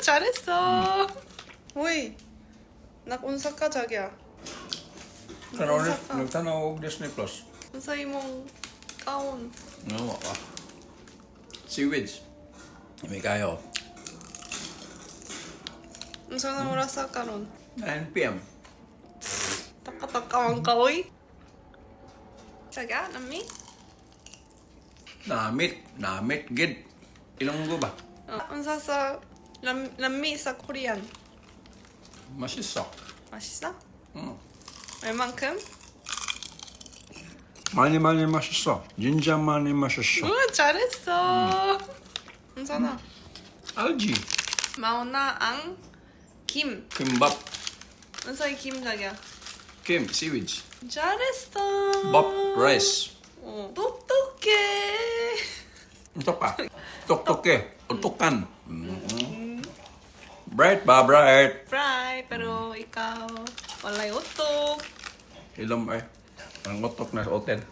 잘했어. Uy. Nag-unsa ka, 자기야? Tanaw Nag-unsa ka? Nagtanaw og Disney Plus. Unsa imong kaon? No, ah. Seaweeds. May kayo. Unsa na orasa karon? 9 p.m. Taka-taka man ka, oy. 자기야, lami? Namit, namit gid. Ilonggo ba? 어, unsa sa lami sa Korean? 맛있어. 맛있어? 응. 얼만큼? 많이 많이 맛있어. 진짜 많이 맛있어. 우, 잘했어. unsa na? 알지? Mao na ang 김. 김밥, unsa'y 김, 자기야? 김, seaweeds. 잘했어. 밥, rice. 어, 똑똑해. Ito pa. 똑똑해. 똑똑한. Bright ba, bright? Fry, pero ikaw walay utok. Ilom eh. Ang utok na sa hotel.